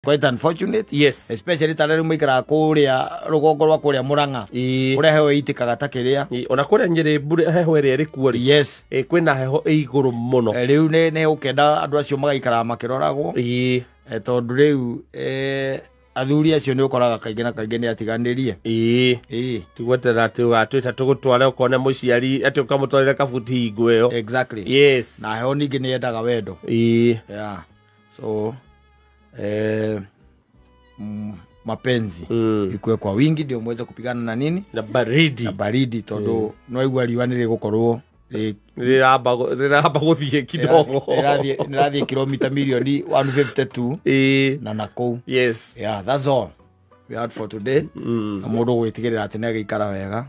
Quite unfortunate. Yes. Especially ta rĩu maikaraga kũrĩa rũgongo rwa kũrĩa Murang'a. Kũrĩa heho ĩitĩkaga ta kĩrĩa. Ona kũrĩa Nyĩrĩ mbura heho ĩrĩa ĩrĩ kuo rĩ. Yes. Kwĩna heho ĩ igũrũ mũno. Rĩu nĩ ũkenda andũ acio magaikaraga makĩroragwo. Tondũ rĩu athuri acio nĩ ũkoraga kaingĩ na kaingĩ nĩ atiganĩrie. Tigweterera atĩ ũgatwĩta tũgũtware ũkone mũciari atĩ ũkamũtwarĩre kabuti hingo ĩyo. Exactly. Yes. Na heho ningĩ nĩ yendaga wendo. Yeah. So mapenzi ikuwe kwa wingi ndio muweze kupigana na nini? Na baridi. Na baridi tondu no igua riũa nĩ rĩgũkorwo rĩramba gũthiĩ kidogo. Rĩrathiĩ kilomita milioni 152 na nakũu. Yes. Yeah, that's all we had for today. Na mũndũ gwĩtigĩrĩra atĩ nĩ agĩikara wega.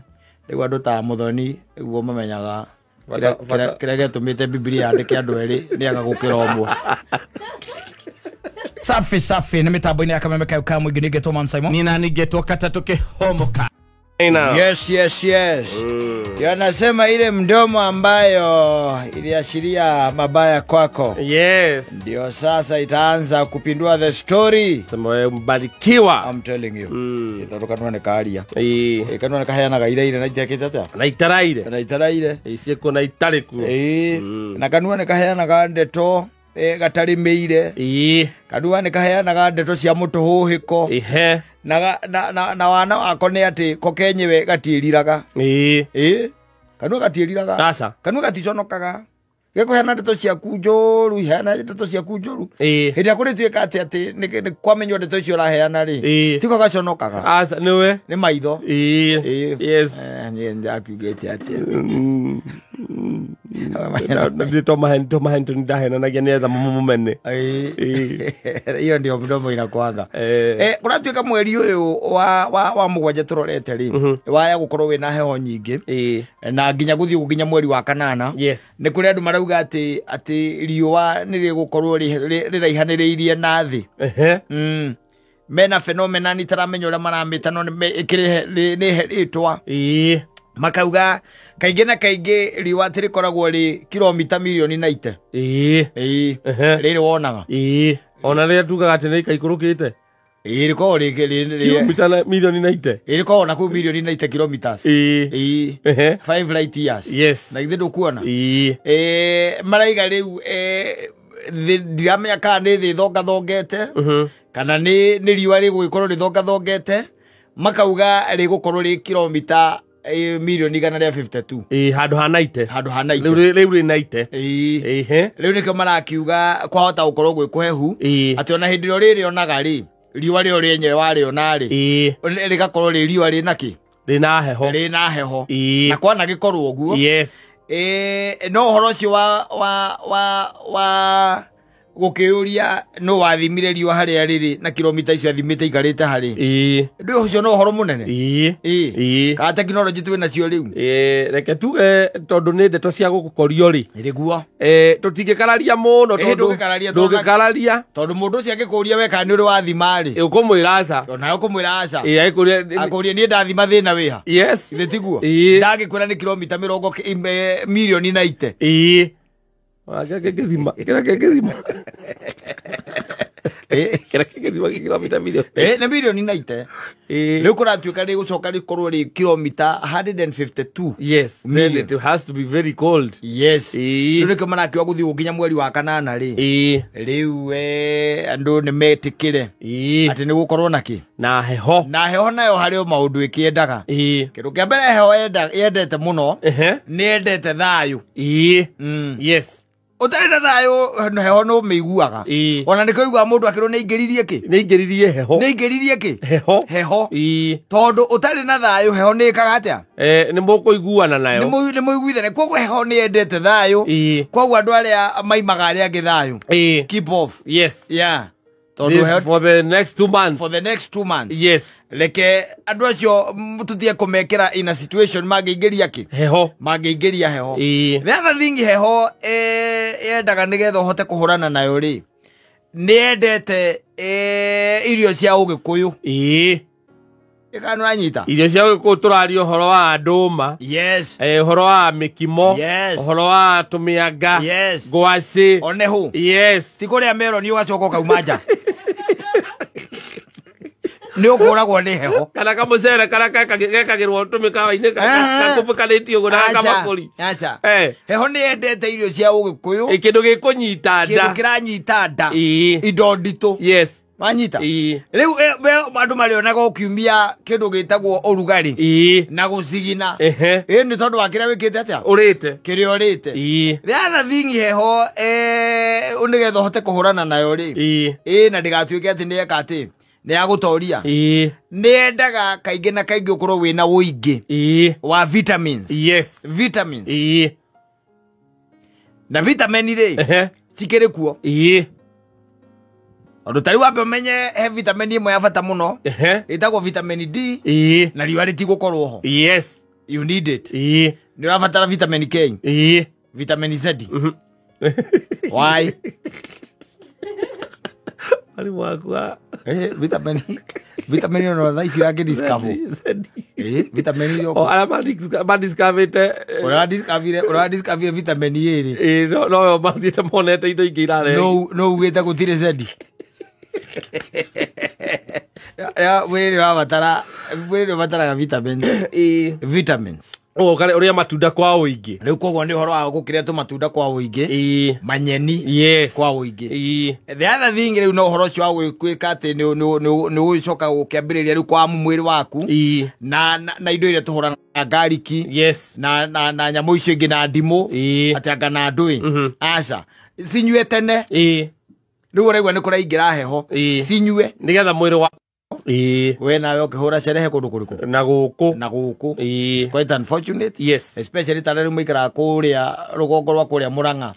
Rĩu andũ ta Muthoni nĩguo mamenyaga kĩrĩa gĩatũmĩte Bibilia yandĩke andũ erĩ nĩ aga gũkĩra ũmwe. Safi safi, ni mitambo-inĩ ya Kameme kayo ka mũingĩ nĩngetwo Man Simon. Nina ningetwo Katatũ Kĩhomoka. Yes, yes, yes. Yanasema ile mdomo ambayo iliashiria mabaya kwako. Yes. Ndio sasa itaanza kupindua the story. Sema wewe mbarikiwa. I'm telling you. Itoka kanua nikaria. Kanua nikaheanaga ire ire na itakite atia? Na itaraire. Na itaraire. Isieko na itariku. Na kanua nikaheanaga ndeto gatarimeire. Kanua nikaheanaga ndeto cia mutuhuhiko. Na na wana wako nĩ atĩ ko kenyewe gatiĩriraga. Kanua gatiĩriraga. Asa. Kanua gaticonokaga. Gekuheana ndeto ciaku njũru, iheana ndeto ciaku njũru. Hĩndĩ ĩrĩa kũrĩtuĩka atĩ atĩ nĩ kwamenywo ndeto icio ũraheana rĩ, tiko gaconokaga. Asa, nĩwe. Nĩ maitho. Yes. Niĩ ndakiugĩte atĩa. Tå ndahenanagia nĩgetha mũmene. Hiyo ndio mdomo inakuanga. Kũratuĩka mweri ũyũ wa mũgwanja tũrorete rĩ, waya gũkorwo wĩna heho nyingĩ na nginya gũthiĩ nginya mweri wa kanana. Nĩ kũrĩ andũ marauga atĩ atĩ riũa nĩ rĩgũkorwo rĩraihanĩrĩirie na thĩ. Mena phenomena itaramenya ũrĩa maramĩta no nĩ rĩtwa. Makauga kaingĩ na kaingĩ riũa atĩ rĩkoragwo rĩ kilomita milioni 90. Rĩrĩ wonaga. Ona rĩrĩa tugaga atĩ nĩ ikaikũrũkĩte. Rĩkoragwo rĩ kilomita milioni 90. Rĩkoragwo na kũu milioni 90 kilometers. 5 light years. Yes. Na githĩ ndũkuona? Maraiga rĩu ndiramenya kana nĩ thĩ thongathongete kana nĩ riũa rĩgũgĩkorwo rĩthongathongete, makauga rĩgũkorwo rĩ kilomita milioni 152. Handũ ha 90. Handũ ha 90. Rĩu rĩ 90. Rĩu nĩkĩo marakiuga kwahota gũkorwo gwĩ kũhehu atĩ ona hĩndĩ ĩrĩa ũrĩrĩonaga rĩ, riũa rĩo rĩenyewe warĩona rĩ, rĩgakorwo rĩ riũa rĩna kĩ? Rĩna heho. Rĩna heho. Na kwanagĩkorwo ũguo. Yes. No ũhoro ũcio wa gũkĩũria no wathimire riũa harĩa rĩrĩ na kilomita icio athimĩte ikarĩte harĩ. Ndũ ũcio no ũhoro mũnene. Kana tekinoronjĩ twĩ nacio rĩu. Reke tuge tondũ nĩ ndeto cia gũgũkorio rĩ. Nĩguo. Tũtingĩkararia mũno tondũ ndũngĩkararia. Tondũ mũndũ ũcio angĩkũria we kana nĩ ũrĩ wathima rĩ. Ũkũmwĩra aca. Nawe ũkũmwĩra aca. Akũrie niĩ ndathima thĩna wĩha. Yes. Githĩ tiguo? Ndangĩkwĩra nĩ kilomita mĩrongo milioni 90. Kĩrĩa kĩngĩthima. Kĩrĩa kĩngĩthima kilomita milioni. Nĩ milioni 90. Rĩu kũratuĩka rĩgũcoka rĩkorwo rĩ kilomita 152. Yes. Then it has to be very cold. Yes. Rĩu nĩkĩo marakiuga gũthiĩ nginya mweri wa kanana rĩ. Rĩu andũ nĩ metĩkĩre atĩ nĩ gũkorwo na kĩ? Na heho. Na heho nayo harĩ o maũndũ ĩkĩendaga. Kĩndũ kĩa mbere heho yendete mũno nĩ yendete thayũ. Yes. Ũtarĩ na thayũ heho no mĩiguaga. Ona nĩkĩo ũiguaga mũndũ akĩrwo nĩ aingĩririe kĩ? Nĩ aingĩririe heho. Nĩ aingĩririe kĩ? Heho. Heho. Tondũ ũtarĩ na thayũ heho nĩ ĩkaga atĩa? Nĩ mũkũiguana nayo. Nĩ mũiguithane. Koguo heho nĩ yendete thayũ. Koguo andũ arĩa maimaga arĩa angĩ thayũ. Keep off. Yes. Yeah. Tondũ heho for the next 2 months. For the next 2 months. Yes. Reke andũ acio tũtige kũmekĩra in a situation mangĩingĩria kĩ? Heho. Mangĩingĩria heho. The other thing heho yendaga nĩgetha ũhote kũhũrana nayo rĩ, nĩ yendete irio cia ũgĩkũyũ. Ĩkanu anyita. Irio cia ũgĩkũyũ tũraria ũhoro wa ndũma. Yes. Ũhoro wa mĩkimo. Yes. Ũhoro wa tũmĩanga. Yes. Ngwacĩ. Onehu. Yes. Ti kũrĩa meroni ũgacoka ũkauma nja. Nĩ ũkũragwo nĩ heho. Kana kamũcere karĩa gekagĩrwo tũmĩkawa-inĩ kakũbũkanĩtio ũguo na gakabakũri. Aca. Heho nĩ yendete irio cia ũgĩkũyũ. Kĩndũ gĩkũnyita nda. Kĩndũ kĩranyita nda. Indo nditũ. Yes. Wanyita. Rĩu andũ marĩonaga ũkiumia kĩndũ gĩtagwo ũrugarĩ. Na gũcigina. Ĩ nĩ tondũ wa kĩrĩa wĩkĩte atĩa? Ũrĩte. Kĩrĩa ũrĩte. The other thing heho nĩgetha ũhote kũhũrana nayo rĩ. Ĩ na ndĩgatuĩke atĩ nĩ eka atĩ nĩ yagũtoria. Nĩ yendaga kaingĩ na kaingĩ ũkorwo wĩna ũingĩ wa vitamins. Yes. Vitamins. Na vitamin rĩ cikĩrĩ kuo. Tondũ ta rĩu wambe ũmenye he vitamin ĩmwe ya bata mũno ĩtagwo vitamin D na riũa rĩtigũkorwo ho. Yes. You need it. Nĩ ũrabatara vitamin K. Vitamin Z. Why? Mwalimu wakwa. Vitamin ono thaa ici irakĩ-discover. Vitamin ĩyo. O arĩa madiscoverĩte. Ũrĩa vitamin A rĩ. No mathiĩte monete indo ingĩ irarehe. No ugĩte gũtirĩ Z. Mwĩrĩ nĩ ũbataraga vitamins. Vitamins. Ũrĩa matunda kwa ũingĩ. Rĩu koguo nĩ ũhoro wa gũkĩrĩa tũmatunda kwa ũingĩ. Manyeni kwa ũingĩ. The other thing rĩu no ũhoro ũcio wa gwĩka atĩ nĩ ũgũcoka gũkĩambĩrĩria rĩu kwa mwĩrĩ waku. Na indo iria tũhũranaga garlic. Yes. Na nyamũ icio ingĩ na ndimũ. Atĩ anga na ndũĩ. Aca. Cinyue tene. Rĩu ũraigua nĩ kũraingĩra heho. Cinyue. Nĩgetha mwĩrĩ wa we nawe ũkĩhũra cerehe kũndũ kũrĩkũ? Na gũkũ. Na gũkũ. It's quite unfortunate. Yes. Especially ta rĩu maikaraga kũrĩa rũgongo rwa kũrĩa Mũrang'a.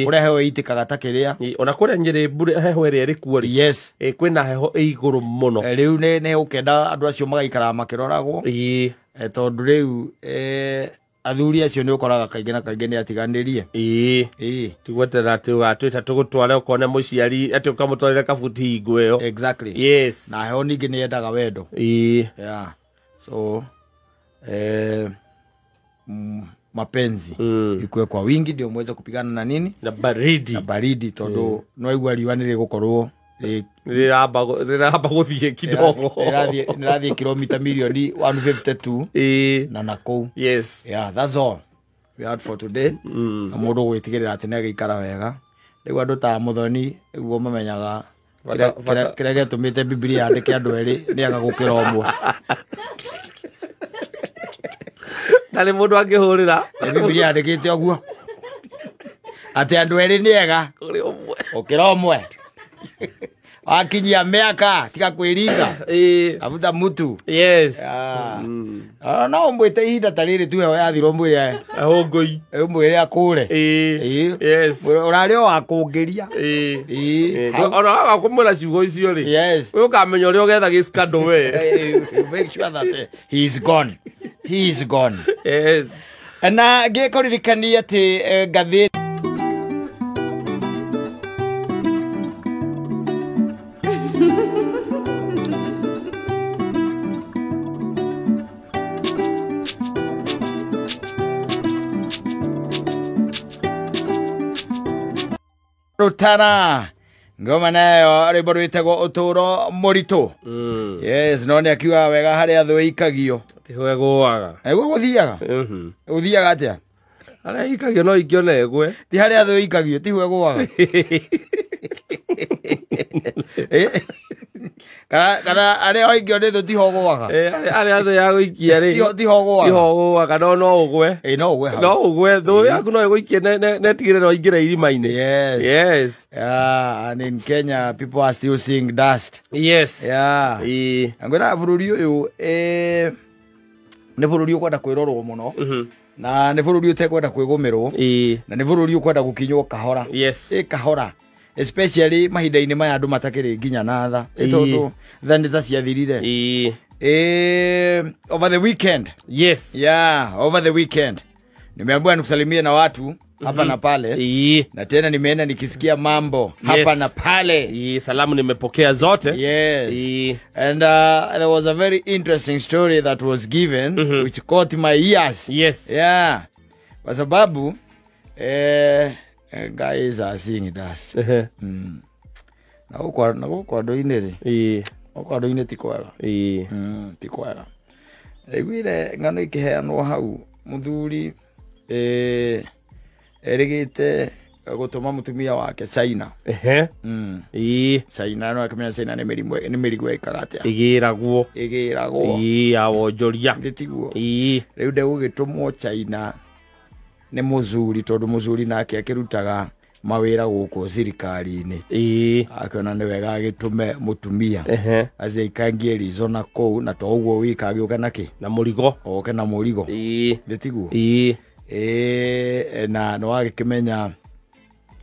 Kũrĩa heho ĩitĩkaga ta kĩrĩa. Ona kũrĩa Nyĩrĩ mbura heho ĩrĩa ĩrĩ kuo rĩ. Yes. Kwĩna heho ĩ igũrũ mũno. Rĩu nĩ ũkenda andũ acio magaikaraga makĩroragwo. Tondũ rĩu athuri acio nĩ ũkoraga kaingĩ na kaingĩ nĩ atiganĩrie. Tigweterera atĩ ũgatwĩta tũgũtware ũkone mũciari atĩ ũkamũtwarĩre kabuti hingo ĩyo. Exactly. Yes. Na heho ningĩ nĩ yendaga wendo. Yeah. So mapenzi ikuwe kwa wingi ndio muweze kupigana na nini? Na baridi. Na baridi tondũ no igua riũa nĩ rĩgũkorwo rĩramba gũthiĩ kidogo. Rĩrathiĩ kilomita milioni 152 na nakũu. Yes. Yeah, that's all we had for today. Na mũndũ gwĩtigĩrĩra atĩ nĩ agĩikara wega. Rĩu andũ ta Mũthoni nĩguo mamenyaga kĩrĩa gĩatũmĩte Bibilia yandĩke andũ erĩ nĩ aga gũkĩra ũmwe. Na nĩ mũndũ angĩhũrĩra. Bibilia yandĩkĩte ũguo atĩ andũ erĩ nĩ ega gũkĩra ũmwe. Wakinyia mĩaka tiga kwĩringa. Abuta mutu. Yes. No ũmwĩte ihinda ta rĩrĩ tu heho yathira ũmwĩre ahũngũi. Ũmwĩre akũre. Yes. Ũrarĩ o wa kũngĩria. Ona waga kũmwĩra ciugo icio rĩ. Yes. We ũkamenya ũrĩa ũgetha gĩcikandũ we. Make sure that he is gone. He is gone. Yes. Na ngĩkũririkania atĩ ngathĩti Rutana ngoma nayo rwĩmbo rwĩtagwo ũtũũro mũritũ. Yes, no nĩ akiuga wega harĩa thũ ĩikagio tiho ĩgũaga. Nĩguo gũthiaga. Gũthiaga atĩa? Harĩa ĩikagio no ikio na ĩgwe. Ti harĩa thũ ĩikagio tiho ĩgũaga. Kana arĩa oikio nĩ thũ tiho ũgũaga. Arĩa thũ ya gũikia rĩ tiho ũgũaga. Tiho ũgũaga no ũgwe. No ũgwe hau. No ũgwe thũ yaku no ĩgũikie na ĩtigĩrĩre no ĩingĩre irima-inĩ. Yes. Yes. Yeah, and in Kenya people are still seeing dust. Yes. Yeah. Ngwĩra bũrũri ũyũ nĩ bũrũri ũkwenda kwĩrorwo mũno. Na nĩ bũrũri ũtekwenda kwĩgũmĩrwo. Na nĩ bũrũri ũkwenda gũkinywo kahora. Yes. Kahora. Especially mahinda-inĩ maya andũ matakĩrĩ nginya na tha. Tondũ tha nĩ ta ciathirire. Over the weekend. Yes. Yeah, over the weekend. Nimeambiwa nikusalimie na watu hapa na pale. Na tena nimeenda nikisikia mambo hapa na pale. Salamu nimepokea zote. Yes. And there was a very interesting story that was given which caught my ears. Yes. Yeah. Kwa sababu guys are seeing dust. Na huko andũ-inĩ rĩ. Gũkũ andũ-inĩ ti kwega. Ĩĩ. Ti kwega. Ndaiguire ng'ano ikĩheanwo hau mũthuri erĩgĩte gũtũma mũtumia wake China. Ehe. Ĩĩ. China no akĩmenya China nĩ mĩrimũ nĩ mĩrigo ĩkaga atĩa? Ĩgĩragwo. Ĩgĩragwo. Ĩĩ ya wonjoria. Githĩ tiguo? Ĩĩ. Rĩu ndegũgĩtũmwo China nĩ mũthuri tondũ mũthuri nake akĩrutaga mawĩra gũkũ thirikari-inĩ. Ĩĩ. Akĩona nĩ wega agĩtũme mũtumia. Ehe. Aciaikangie rico na kũu na to ũguo wika agĩũke na kĩ? Na mũrigo. Oke na mũrigo. Ĩĩ. Githĩ tiguo? Ĩĩ. Ĩĩ na nĩ wagĩkĩmenya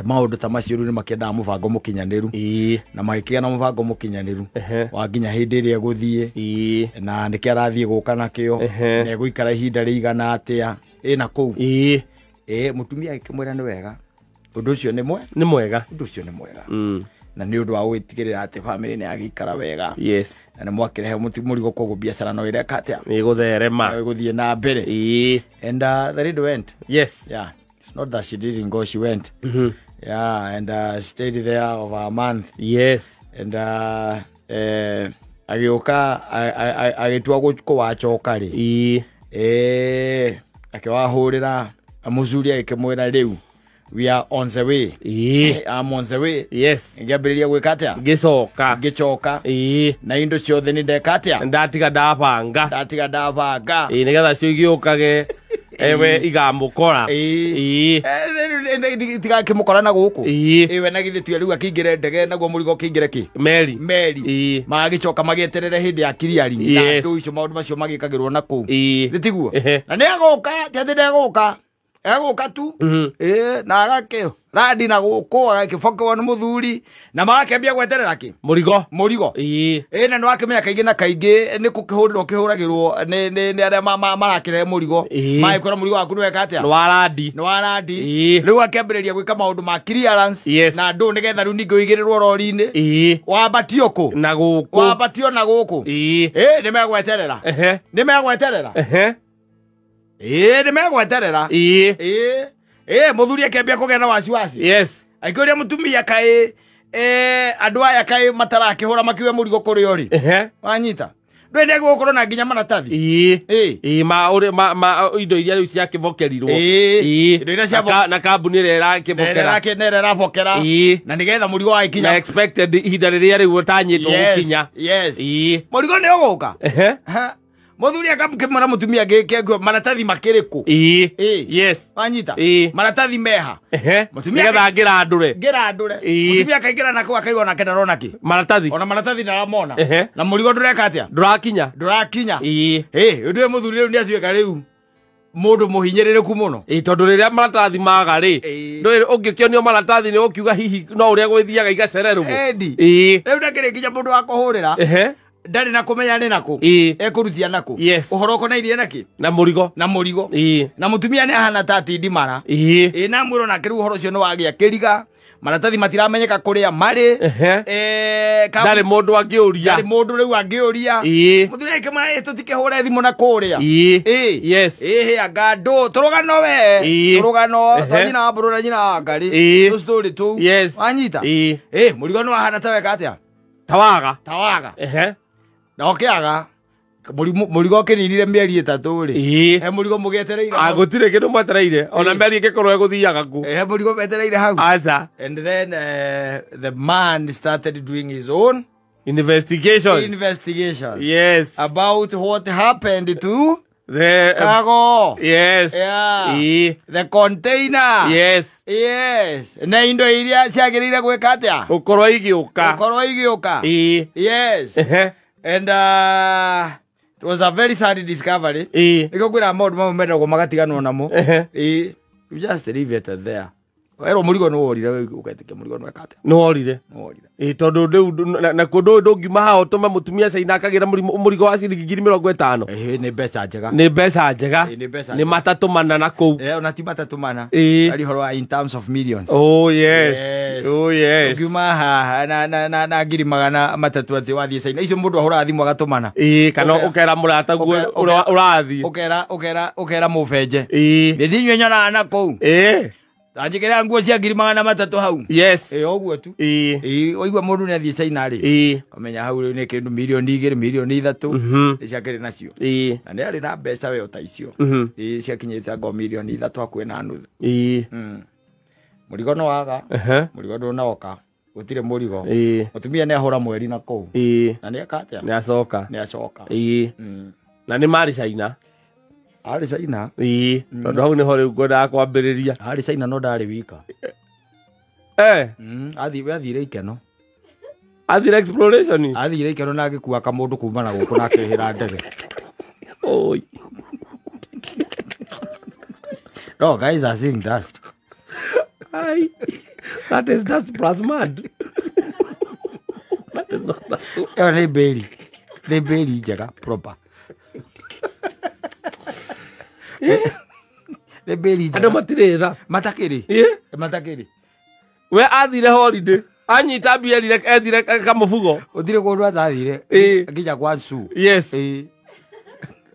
maũndũ ta macio rĩu nĩ makĩendaga mũbango mũkinyanĩru. Ĩĩ. Na magĩkĩgĩa na mũbango mũkinyanĩru. Ehe. Wa nginya hĩndĩ ĩrĩa egũthiĩ. Ĩĩ. Na nĩkĩ arathiĩ gũka nakĩo. Ehe. Na egũikara ihinda rĩigana atĩa. Ĩ na kũu. Ĩĩ. Ĩ mũtumia agĩkĩmwĩra nĩ wega. Ũndũ ũcio nĩ mwega. Nĩ mwega. Ũndũ ũcio nĩ mwega. Na nĩ ũndũ wa gwĩtigĩrĩra atĩ bamĩrĩ nĩ yagĩikara wega. Yes. Na nĩ mwakĩrehe mũrigo koguo biacara no ĩreka atĩa? Nĩ ĩgũtherema. No ĩgũthiĩ na mbere. Ĩĩ. And the lady went. Yes. Yeah. It's not that she didn't go, she went. Yeah, and stayed there over a month. Yes. And agĩũka agĩtua kũwacoka rĩ. Ĩĩ. Akĩwahũrĩra mũthuri agĩkĩmwĩra rĩu we are on the way. Ĩĩ. I'm on the way. Yes. Ngĩambĩrĩria gwĩka atĩa? Ngĩcoka. Ngĩcoka. Ĩĩ. Na indo ciothe nĩ ndeka atĩa? Ndatiga ndabanga. Ndatiga ndabanga. Ĩĩ nĩgetha cio igĩũkage ewe igamũkora. Ĩĩ. Ĩĩ. Tigakĩmũkora na gũkũ. Ĩĩ. Ĩĩ we na githĩ tiwe rĩu akĩingĩre ndege naguo mũrigo ũkĩingĩre kĩ? Meri. Meri. Ĩĩ. Magagĩcoka magĩeterere hĩndĩ ya clearing. Na Yes. andũ icio maũndũ macio magĩkagĩrwo na kũu. Ĩĩ. Githĩ tiguo? Ehe. Na nĩ egũka, ti atĩ ndegũka. Egũka tu. Ĩĩ, na agakĩ randi na gũkũ agakĩbokewa nĩ mũthuri na magakĩambia gweterera kĩ? Mũrigo. Mũrigo. Ĩĩ. Ĩĩ na nĩ wakĩmenya kaingĩ na kaingĩ nĩ kũkĩhũrĩrwo kĩhũragĩrwo nĩ arĩa marakĩrehe mũrigo. Ĩĩ. Magĩkwĩra mũrigo waku nĩ weka atĩa? Nĩ wa randi. Nĩ wa randi. Ĩĩ. Rĩu akĩambĩrĩria gwĩka maũndũ ma clearance. Yes. Na andũ nĩgetha rĩu ningĩ ũigĩrĩrwo rori-inĩ. Ĩĩ. Wambatio kũ? Na gũkũ. Wambatio na gũkũ. Ĩĩ. Ĩĩ nĩ megweterera. Ehe. Nĩ megweterera. Ehe. Ĩĩ nĩ megweterera. Ĩĩ. Ĩĩ. Ĩĩ mũthuri akĩambia kũgĩa na wasiwasi. Yes. Akĩũria mũtumia kaĩ andũ aya kaĩ matarakĩhũra makiuge mũrigo kũrĩ ũrĩ. Ehe. Wanyita. Ndũĩ nĩ egũkorwo na nginya maratathi. Ĩĩ. Ĩĩ. Ĩĩ ma ũrĩ ma indo iria rĩu ciakĩbokerirwo. Ĩĩ. Ĩĩ. Indo iria cia Na kambuni ĩrĩa ĩrakĩbokera. Nĩ ĩrĩa ĩrabokera. Ĩĩ. Na nĩgetha mũrigo wagĩkinya. Na expected ihinda rĩrĩa rĩu ũtanyĩtwo gũkinya. Yes. Ĩĩ. Mũrigo nĩ ũgũka. Ehe. Mũthuri akamũkĩmwĩra mũtumia gĩkĩ maratathi makĩrĩ kũ? Ĩĩ. Ĩĩ. Yes. Wanyita. Ĩĩ. Maratathi meha. Ehe. Mũtumia Nĩgetha ngĩrandũre. Ngĩrandũre. Ĩĩ. Mũtumia akaingĩra na kũu akaigua onake ndarona kĩ? Maratathi. Ona maratathi ndaramona. Ehe. Na mũrigo ndũreka atĩa? Ndũrakinya. Ndũrakinya. Ĩĩ. Ĩĩ, ũndũ ũyũ mũthuri rĩu nĩatuĩka rĩu mũndũ mũhinyĩrĩrĩku mũno. Ĩĩ tondũ rĩrĩa maratathi maga rĩ, Ĩĩ. ndũĩ ũngĩkĩonio maratathi nĩ ũkiuga hihi no ũrĩa gwĩthiaga igacererwo. Endi. Ĩĩ. Rĩu ndakĩrĩ nginya mũndũ wa kũhũrĩra. Ehe. Ndarĩ na kũmenya nĩ nakũ. Ĩĩ. Ekũrutia nakũ. Yes. Ũhoro ũkonainie na kĩ? Na mũrigo. Na mũrigo. Ĩĩ. Na mũtumia nĩ ahana ta atindimara. Ĩĩ. Ĩĩ na mwĩrwo nake rĩu ũhoro ũcio nĩ wagĩa kĩriga. Maratathi matiramenyeka kũrĩa marĩ. Ehe. Ndarĩ mũndũ angĩũria. Ndarĩ mũndũ rĩu angĩũria. Ĩĩ. Mũthuri akĩmwĩra, ĩ tũtikĩhũre thimũ na kũrĩa. Ĩĩ. Ĩĩ. Yes. Ĩĩ hĩ anga ndũ tũrũgano we. Ĩĩ. Tũrũgano Ehe. twa nyina wa mbũrũ na nyina wa ngarĩ. Ĩĩ. Tũstory tũu. Yes. Wanyita. Ĩĩ. Ĩĩ mũrigo nĩ wahana ta weka atĩa? Tawaga. Tawaga. Ehe. Na ũkĩaga mũrigo ũkĩninire mĩeri ĩtatũ rĩ. Ĩĩ. He mũrigo mũgĩetereire hau. Gũtirĩ kĩndũ mwetereire. Ona Ĩĩ. meri ĩngĩkorwo ĩgũthiaga kũ. He mũrigo metereire hau. Aca. And then the man started doing his own investigation. Investigation. Yes. About what happened to the cargo. Yes. Yeah. Ĩĩ. The container. Yes. Yes. Na indo iria ciagĩrĩire gwĩka atĩa? Gũkorwo igĩũka. Gũkorwo igĩũka. Ĩĩ. Yes. Ehe. And it was a very sad discovery. Ĩĩ. Nĩkĩo kwĩra maũndũ mamwe mendagwo magatiganwo namo. Ehe. Ĩĩ. You just leave it there. Werwo mũrigo nĩ worire ũgetĩkia mũrigo nĩ weka atĩa? Nĩ worire. Nĩ worire. Ĩĩ tondũ rĩu na kũndũ ndũngiuma haha ũtũme mũtumia Caina akagĩra mũrigo wa ciringi 50,000. Ĩĩ nĩ mbeca njega. Nĩ mbeca njega. Ĩĩ nĩ mbeca Nĩ njega. matatũ mana na kũu. Ĩĩ ona ti matatũ mana. Ĩĩ. Ari ũhoro wa in terms of millions. Oh yes. Yes. Oh yes. Ũngiuma haha na 300,000 atĩ wathiĩ Caina. Icio mũndũ ahũraga thimũ agatũmana. Ĩĩ kana ũkera mũrataguo ũrathiĩ. Ũkera mũbenje. Ĩĩ. Nĩthiĩ inyuĩ nyonaga na kũu. Ĩĩ. Anjĩkĩra nguo cia 300,000 hau. Yes. Ũguo tu. Ĩĩ. Waigua mũndũ nĩ athiĩ China rĩ. Ĩĩ. Kamenya hau rĩu nĩ kĩndũ milioni 2, milioni 3. Nĩ ciakĩrĩ nacio. Ĩĩ. Na nĩ arĩ na mbeca we ta icio. Ĩĩ, ciakinyĩte ngo milioni 3 hakuhĩ na nuthu. Ĩĩ. Mũrigo no waga. Mũrigo ndũnoka. Gũtirĩ mũrigo. Ĩĩ. Mũtumia nĩ ahũra mweri na kũu. Ĩĩ. Na nĩ eka atĩa? Nĩ acoka. Nĩ acoka. Ĩĩ. Na nĩ marĩ China. Arĩ China. Ĩĩ. Tondũ hau nĩho rĩu ngwendaga kwambĩrĩria. Arĩ China no ndarĩ wika. Athire ikeno. Athire exploration. Athire ikeno na agĩkua kamũndũ kuma na gũkũ na akĩhĩra ndege. Oi. No, guys are seeing dust. Ai. That is dust plus mud. That is not dust. Ĩyo nĩ mbĩri. Nĩ mbĩri njega proper. Nĩ mbĩri njega. Andũ matirĩ tha. Matakĩrĩ. Matakĩrĩ. We athire holiday. Anyita mbia erire ethire kamũbugo. Gũtirĩ kũndũ atathire. Nginya kwa Su. Yes.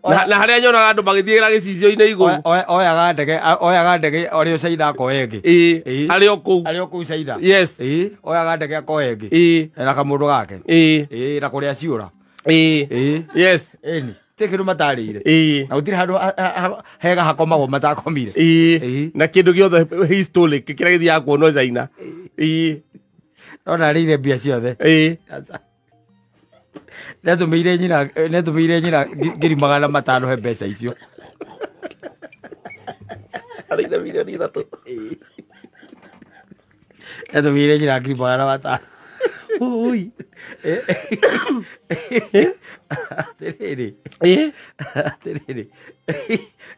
Na harĩa nyonaga andũ magĩthiĩra gĩcicio-inĩ igũrũ. Oyaga ndege arĩ o China akoya ĩngĩ. Ĩĩ. Arĩ o kũu. Arĩ o kũu China. Yes. Ĩĩ. Oyaga ndege akoya ĩngĩ. Ĩĩ. Na kamũndũ gake. Ĩĩ. Ĩĩ, na kũrĩa ciũra. Ĩĩ. Ĩĩ. Yes. Ĩni. Ti kĩndũ matarĩire. Ĩĩ. Na gũtirĩ handũ hega hakomagwo matakomire. Ĩĩ. Na kĩndũ gĩothe historic kĩrĩa gĩthiaga kuonwo China. Ĩĩ. No narĩire mbia ciothe. Ĩĩ. Nĩatũmĩire nyina 500,000 he mbeca icio. Arĩire milioni 3. Nĩatũmĩire nyina 500,000. Oi. Atĩrĩrĩ. Ĩĩ. Atĩrĩrĩ.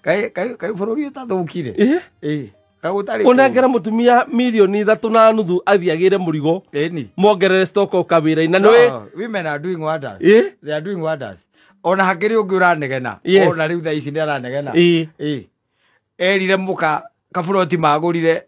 Kaĩ bũrũri ũtathũkire. Ĩĩ. Kagũtarĩ. Ũnengere mũtumia milioni 3.5 athiĩ agĩre mũrigo. Ĩni. Mongerere stock o kawĩra-inĩ. Na nĩũĩ. Women are doing wonders. Ĩĩ. They are doing wonders. Ona hakĩrĩ ũngĩ ũranegena. Yes. Ona rĩu thaa ici nĩ aranegena. Ĩĩ. Ĩĩ. Erire mũka kaburoti magũrire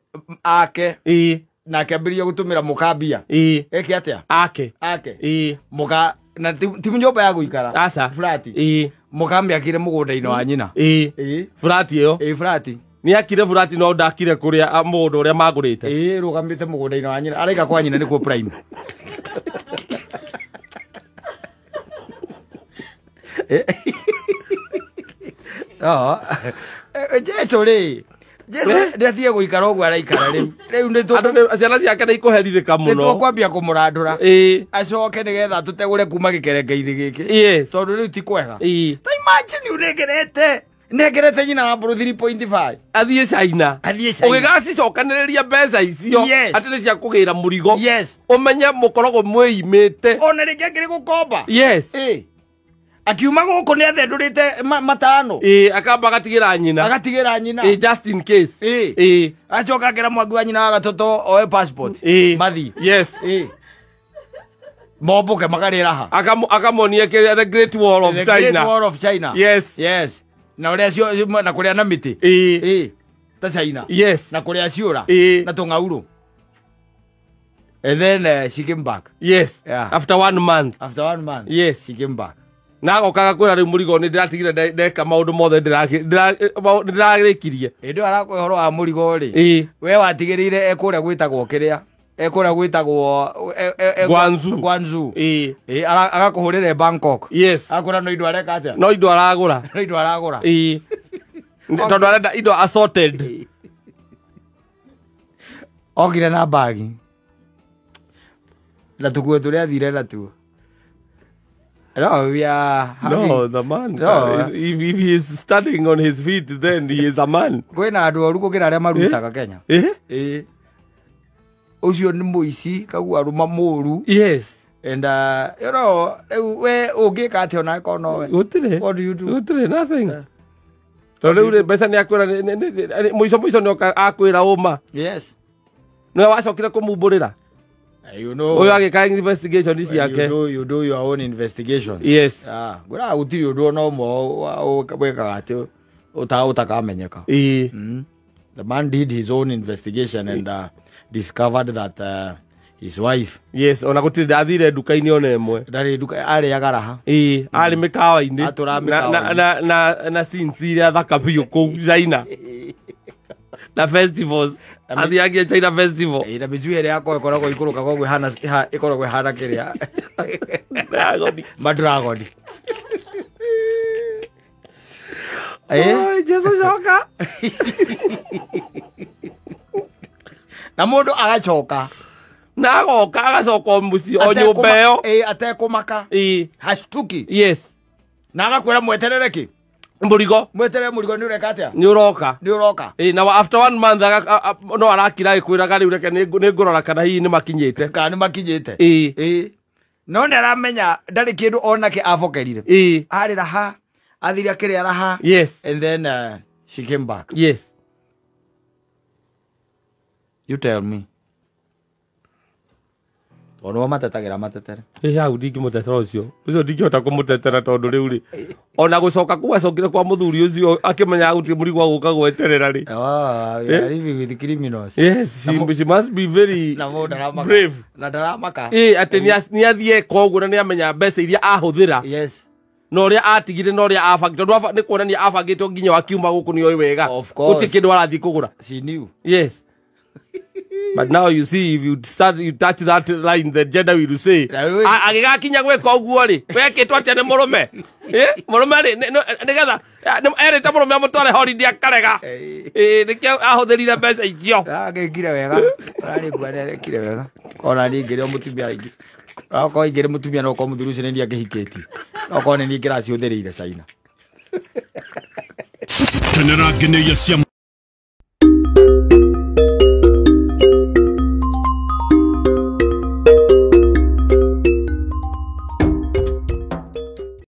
ake. Ĩĩ. Na akĩambĩrĩria gũtũmĩra mũka mbia. Ĩĩ. Eke atĩa? Ake. Ake. Ĩĩ. Mũka na ti nyũmba ya gũikara. Aca. Flat. Ĩĩ. Mũka mĩakire mũgũnda-inĩ wa nyina. Ĩĩ. Ĩĩ. Flat ĩyo. Ĩĩ, flat. Nĩ akire flat no ndakire kũrĩa mũgũnda ũrĩa magũrĩte. Ĩĩ, rũgamĩte mũgũnda-inĩ wa nyina. Araiga kwa nyina nĩkuo prime. No. Jesu rĩ. Jesu ndathiĩ gũikara ũguo araikara rĩu. Rĩu nĩ tũ Andũ ciana ciake nĩ ikũherithĩka mũno. Nĩ tũkwambia kũmũrandũra. Ĩĩ. Acoke nĩgetha tũtegũre kuma gĩkerenge-inĩ gĩkĩ. Yes. Tondũ rĩu ti kwega. Ĩĩ. Ta imagine ũnengerete. Nengerete nyina wa mbũrũ 3.5. Athiĩ China. Athiĩ China. Ũgĩgacicokanĩrĩria mbeca icio. Yes. Atĩ nĩ cia kũgĩra mũrigo. Yes. Ũmenye mũkoragwo mwĩimĩte. Ona rĩngĩ angĩrĩ gũkomba. Yes. Ĩĩ. Akiuma gũkũ nĩ athendũrĩte matano. Ĩĩ, akamba agatigĩra nyina. Agatigĩra nyina. Ĩĩ, just in case. Ĩĩ. Ĩĩ. Acoka akĩra mwangi wa nyina wa gatoto oe passport. Ĩĩ. Mathiĩ. Yes. Ĩĩ. Mombũke makarĩra ha. Akamonie the Great Wall of The China. Great Wall of China. Yes. Yes. Na ũrĩa cio na kũrĩa na mĩtĩ. Ĩĩ. Ĩĩ. Ta China. Yes. Na kũrĩa ciũra. Ĩĩ. Na tũng'aurũ. And then she came back. Yes. Yeah. After 1 month. After 1 month. Yes. She came back. Na agokaga kwĩra rĩu mũrigo nĩ ndĩratigire ndeka maũndũ mothe ndĩrarĩkirie. Hĩndĩ ĩyo arakũhe ũhoro wa mũrigo rĩ. Ĩĩ. We watigĩrĩire ekũrĩa gwĩtagwo kĩrĩa. Ekũrĩa gwĩtagwo Guangzhou. Guangzhou. Ĩĩ. Ĩĩ, agakũhũrĩre Bangkok. Yes. Akũra no indo areka atĩa? No indo aragũra. No indo aragũra. Ĩĩ. Tondũ arenda indo assorted. Okire na bagi. Na tũkuo tũrĩa athire natuo. No, we are having... No, the man. No. If he is standing on his feet, then he is a man. Kwĩna andũ oru gũkĩra arĩa marutaga Kenya. Eh? Ĩĩ. Ũcio nĩ mũici, kaguo arũma mũru. Yes. And you know, we ũngĩka atĩa ona ĩkorwo nowe? Gũtirĩ. What do you do? Gũtirĩ, nothing. Tondũ rĩu rĩ, mbeca nĩ akwĩra mũico mũico nĩ oka akwĩra ũma. Yes. Nĩwe wacokire kũmumbũrĩra. You know. Ũyũ agĩka investigation ciake. You do your own investigations. Yes. Ah, ngwĩraga gũtirĩ ũndũ ona ũmwe wĩkaga atĩ ũtakamenyeka. Ĩĩ. The man did his own investigation and discovered that his wife. Yes, ona gũtirĩ ndathire nduka-inĩ ona ĩmwe. Ndarĩ nduka, arĩaga raha. Ĩĩ, arĩ mĩkawa-inĩ. Atũraga mĩkawa-inĩ. Na scenes iria thaka biũ kũu China. Na festivals. Athiagie China Festival. Na mĩcuha ĩrĩa yakwa ĩkoragwo ikũrũkaga ũguo ĩkoragwo ĩhana kĩrĩa Dragon. Madragoni. Oi, Jesu coka. Na mũndũ agacoka. Na agoka agacoka o mũciĩ o nyũmba ĩyo. Atekũmaka. Hashtuki. Yes. Na agakwĩra mweterere kĩ? Mũrigo. Mweterere mũrigo nĩ ũreka atĩa? Nĩ ũroka. Nĩ ũroka. Na after 1 month no arakira agĩkwĩraga rĩu reke nĩ ngũrora kana hihi nĩ makinyĩte. Kana nĩ makinyĩte. No nĩ aramenya ndarĩ kĩndũ onake abokerire. Arĩ raha, athire akĩrĩa raha. Yes. And then she came back. Yes. You tell me. Tondũ nĩo matetagĩra matetere. Hau ndingĩmũtetera ũcio. Ũcio ndingĩhota kũmũtetera tondũ rĩu rĩ. Ona gũcoka kũu acokire kwa mũthuri ũcio akĩmenyaga gũtirĩ mũrigo wa gũka gweterera rĩ. We are living with criminals. Yes, she must be very brave. Na ndaramaka. Atĩ nĩ athiĩ koguo na nĩ amenya mbeca iria ahũthĩra. Yes. Na ũrĩa atigire na ũrĩa abangĩte. Tondũ nĩ kuonania abangĩte nginya wakiuma gũkũ nĩ oĩ wega. Of course. Gũtirĩ kĩndũ arathiĩ kũgũra. She knew. Yes. But now you see, if you start, you touch that line, the gender will say, agĩgakinya gwĩka ũguo rĩ, wekĩtwo atĩa nĩ mũrũme? Mũrũme rĩ, nĩgetha erĩte mũrũme amũtware holiday akarega. Nĩkĩo ahũthĩrire mbeca icio. Agĩkire wega. Ararĩ nĩarekire wega. Ona niĩ ingĩrĩ o mũtumia ingĩ. Okorwo ingĩrĩ mũtumia no okorwo mũthuri ũcio nĩ niĩ angĩhikĩtie. Okorwo nĩ niĩ ingĩracihũthĩrĩire China. Kenera ngenĩia cia